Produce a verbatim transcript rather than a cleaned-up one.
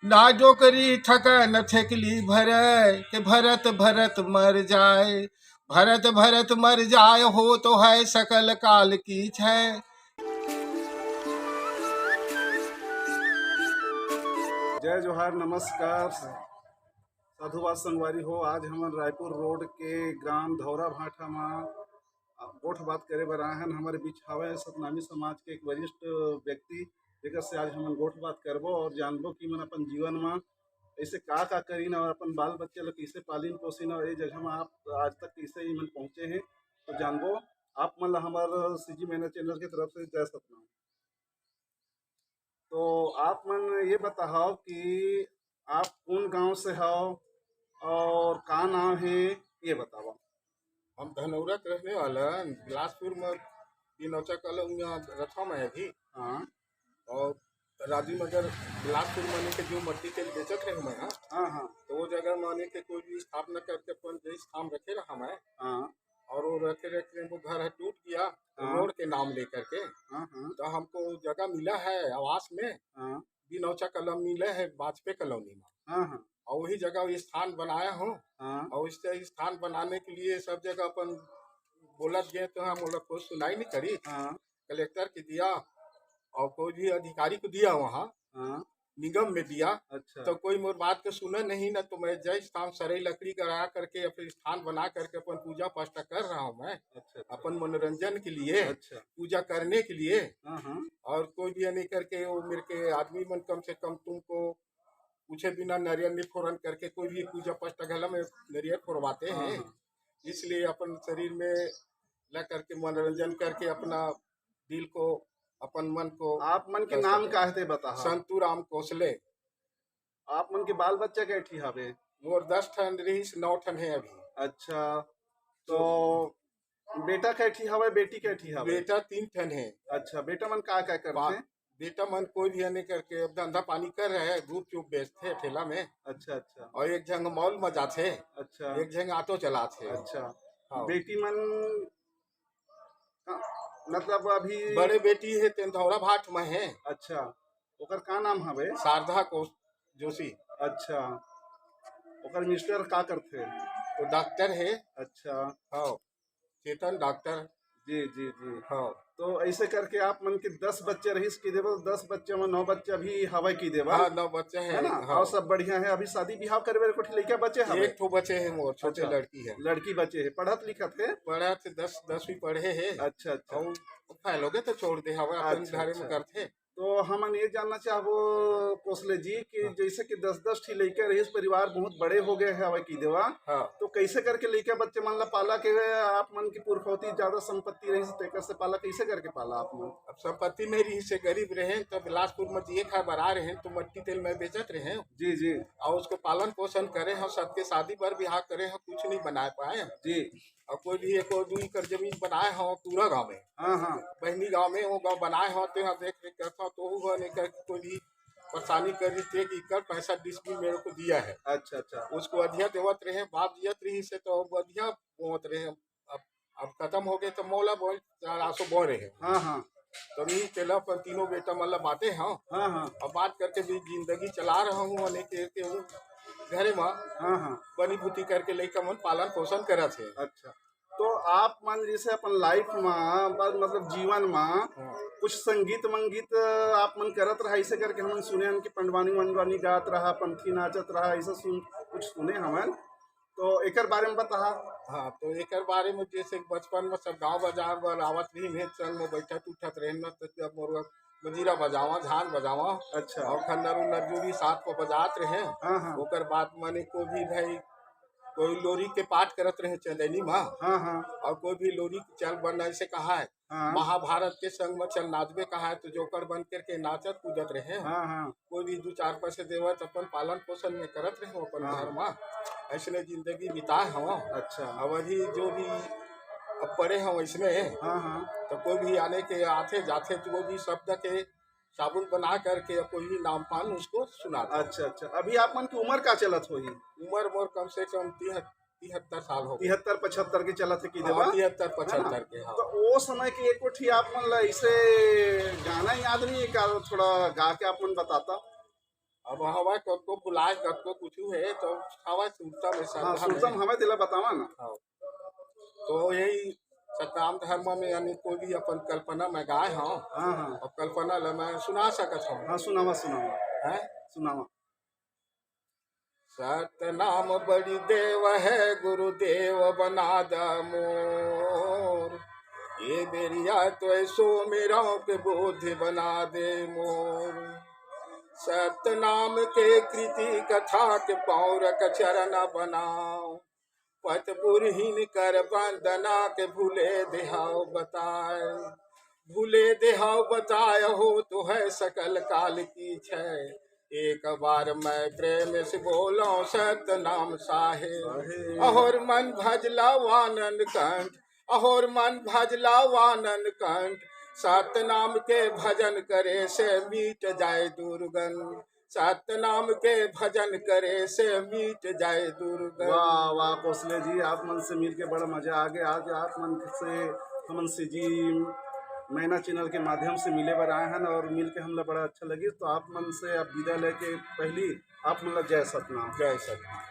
ना डोकरी ठकन ठेकली भरे, के भरत भरत मर जाए, भरत भरत मर जाए, हो तो है सकल काल की छै। जय जोहार, नमस्कार, साधुवाद संगवारी हो। आज हमन रायपुर रोड के ग्राम धौरा भाठा म गोठ बात करे बर आए हन। हमर बीच हवय सतनामी समाज के एक वरिष्ठ व्यक्ति, जेकर से आज हमन गोठ बात करबो और जानबो कि मन अपन जीवन म ऐसे का का करिन और अपन बाल बच्चे ल कैसे पालिन पोसिन और ये जगह म आप आज तक कैसे ही मन पहुंचे हैं, तो जानबो। आप मन ल हमर सीजी मैनर चैनल के तरफ से जय सतनाम। तो आप मन ये बताओ कि आप कौन गांव से हो और का नाम है, ये बताओ। हम धनौरा के रहने वाला हन, बिलासपुर में बिनौचा कॉलोनी में रखा मैं अभी। हाँ। और राजीव नगर बिलासपुर माने के जो मट्टी तेल बेचत रहे मैं, हाँ। हाँ, हाँ। तो वो जगह माने के कोई भी स्थापना करके अपन जय स्थान रखे रहा मैं। हाँ। और वो रखे रखे वो घर है टूट गया, हाँ। रोड के नाम लेकर के। हाँ, हाँ। तो हमको जगह मिला है आवास में, हाँ। बिनौचा कॉलोनी मिला है वाजपेयी कॉलोनी में। हाँ, हाँ। और वही जगह वो स्थान बनाया हूँ। हाँ। और इस स्थान बनाने के लिए सब जगह अपन बोलत गए तो हम लोग को सुनाई नहीं करी। हाँ। कलेक्टर के दिया और कोई भी अधिकारी को दिया वहाँ, हाँ। निगम में दिया। अच्छा। तो कोई मोर बात को सुना नहीं ना, तो मैं जय स्थान सरई लकड़ी गड़ा करके या फिर स्थान बना करके अपन पूजा पाठ कर रहा हूँ मैं। अच्छा, अच्छा। अपन मनोरंजन के लिए, अच्छा। पूजा करने के लिए। हाँ, हाँ। और कोई भी ये नहीं करके वो मेरे के आदमी मन कम से कम तुमको पूछे बिना नारियल नहीं फोड़न करके कोई भी पूजा पाठ घला में नारियल फोड़वाते हाँ, हैं। हाँ। इसलिए अपन शरीर में ला करके मनोरंजन करके अपना दिल को, अपन मन को आप मन के कर नाम सके। का है ते बता। संतू राम कोसले। आप मन के बाल बच्चा कै ठी हवे? मोर दस ठन रहिस, नौ ठन है अभी। अच्छा, तो बेटा कै ठी हवे, बेटी कै ठी हवे? बेटा तीन ठन है। अच्छा, बेटा मन का का करथे? बेटा मन कोई भी नहीं करके अब धंधा पानी कर रहे हैं, गुपचुप बेचथे ठेला में। अच्छा, अच्छा। और एक झन मॉल में जाथे, अच्छा। एक झन ऑटो चलाथे। अच्छा। हाँ। बेटी मन का, मतलब अभी बड़े बेटी है तेंधौरा भाट में है। अच्छा, ओकर का नाम हवे? शारदा को जोशी। अच्छा, ओकर मिस्टर का करथे? वो डॉक्टर है। अच्छा। हाँ, चेतन डॉक्टर। जी, जी, जी। हाँ। तो ऐसे करके आप मन के दस बच्चे रहिस की देवा, दस बच्चे में नौ बच्चे अभी हवय की देवा। हाँ, नौ बच्चे हैं, है ना? हाँ। और सब बढ़िया है। अभी शादी बिहाव करे बर कुछ लइका बचे हवे? एक ठो बचे हैं मोर, छोटे अच्छा, लड़की है। लड़की बचे है, पढ़त लिखत है? पढ़त दस, दसवीं पढ़े है। अच्छा, अच्छा। और फैल हो गए तो छोड़ दे हवे, अपन अच्छा, घरे में अच्छा। करथे। तो हमन ये जानना चाहबो कोसले जी कि हाँ। जैसे कि दस दस ठी लइका रहिस, परिवार बहुत बड़े हो गए हवय की देवा। हाँ। तो कैसे करके लइका बच्चे मन ला पाला के आप मन की पुरखौती ज्यादा संपत्ति रहिस, तेकर से पाला कैसे करके पाला आप मन? अब संपत्ति नहीं रहिस से गरीब रहे, तो बिलासपुर में जिए खाए बर आ रहे, तो मट्टी तेल में बेचत रहे। जी, जी। और उसको पालन पोषण करे हम, सबके शादी बर बिहाव करे हम, कुछ नहीं बना पाए। जी। और कोई भी एक दू एकड़ जमीन बनाए हो पूरा गाँव में। हाँ, हाँ। बहनी गाँव में वो गाँव बनाए हो, तो यहाँ देख रेख करता हो, तो वो गाँव लेकर कोई भी परेशानी करी थे कि कर पैसा डिस्ट्रिक्ट मेरे को दिया है। अच्छा, अच्छा। उसको अधिया देवत रहे, बाप जियत रही से तो वो अधिया बोवत रहे। अब, अब खत्म हो गए तो मौला बोल, चार आसो बो रहे हैं। हाँ, हाँ। तो नहीं तेला अपन तीनों बेटा मतलब बातें हाँ। हाँ, हाँ। अब बात करके भी जिंदगी चला रहा हूँ, अनेक के, के हूँ घरे में। हाँ, हाँ। बनी भूती करके लइका मन पालन पोषण करत है। अच्छा, तो आप मन जैसे अपन लाइफ में, बस मतलब जीवन में हाँ। कुछ संगीत मंगीत आप मन करत रहा, ऐसे करके हमन सुने हन कि पंडवानी वंडवानी गात रहा, पंथी नाचत रहा, ऐसा सुन, कुछ सुने हमन, तो एकर बारे में बताहा। हाँ, तो एकर बारे में जैसे बचपन में सब गांव बाजार बर आवत रही, भेंट संग में बैठत उठत रहे न, तो जब मोर मजीरा बजावा, झान बजावा, अच्छा। और खन्नर उन्नर जो भी साथ में बजात रहे, हाँ, हाँ। ओकर बाद माने कोई भी भाई, कोई लोरी के पाठ करत रहे चंदैनी माँ, हाँ, हाँ। और कोई भी लोरी चल बन ऐसे कहा है, हाँ। महाभारत के संग में चल नाचबे कहा है, तो जोकर बन करके नाचत कूदत रहे। हाँ, हाँ। कोई भी दू चार पैसे देवत अपन पालन पोषण में करत रहे अपन हाँ। घर में, ऐसने जिंदगी बिताए हम। अच्छा। अब अभी जो भी अब पड़े हम ऐसने, हाँ, हाँ। तो कोई भी आने के आथे जाथे तो वो भी शब्द के साबुन बना करके या कोई भी नाम पान उसको सुनाते हैं। अच्छा, अच्छा। अभी आप मन की उम्र का चलत होही? उम्र मोर कम से कम तिह-, तिहत्तर साल हो गए। तिहत्तर पचहत्तर के चलत है कि हाँ, देवा? तिहत्तर है ना? पचहत्तर के, हाँ। तो वो समय के एक ठी आप मन ला ऐसे गाना याद नहीं है का, थोड़ा गा के आप मन बताता? अब हवय कतको भुलाय, कतको कुछु हे, तो हवय सुरता में हाँ, श्रद्धा सुरता में। में हवय, तेला बतावा ना। हाँ। तो यही सतनाम धर्म में यानी कोई भी अपन कल्पना में गाय हव, हाँ, हाँ। अब कल्पना ला मैं सुना सकत हव। हाँ, सुनावा, सुनावा। हैं? सुनावा। सतनाम बड़ी देव है, गुरुदेव बना द मोर। ये बेरिया तो ऐसो मेरा के बोध बना दे मोर। सतनाम के कृति कथा के पौरक चरण बनाओ। पत पुरहिन कर वंदना के भूले देहाव बताए। भूले देहाव बताए हो तो है सकल काल की छै। एक बार मैं प्रेम से बोलो सतनाम साहेब। साहेब। अहोर मन भजला आनंद कंठ, अहोर मन भजला आनंद कंठ। सतनाम के भजन करे से मिट जाए दुर्गंध। सतनाम के भजन करे से मिट जाए दुर्गंध। वाह, वाह, कौशल्या जी, आप मन से मिलके बड़ा मजा आ गया। आज आप मन से, हमन से जी मैना चैनल के माध्यम से मिले बर आए हैं और मिलके हमला बड़ा अच्छा लगी। तो आप मन से अब विदा लेके पहली आप मन ला जय सतनाम। जय सतनाम।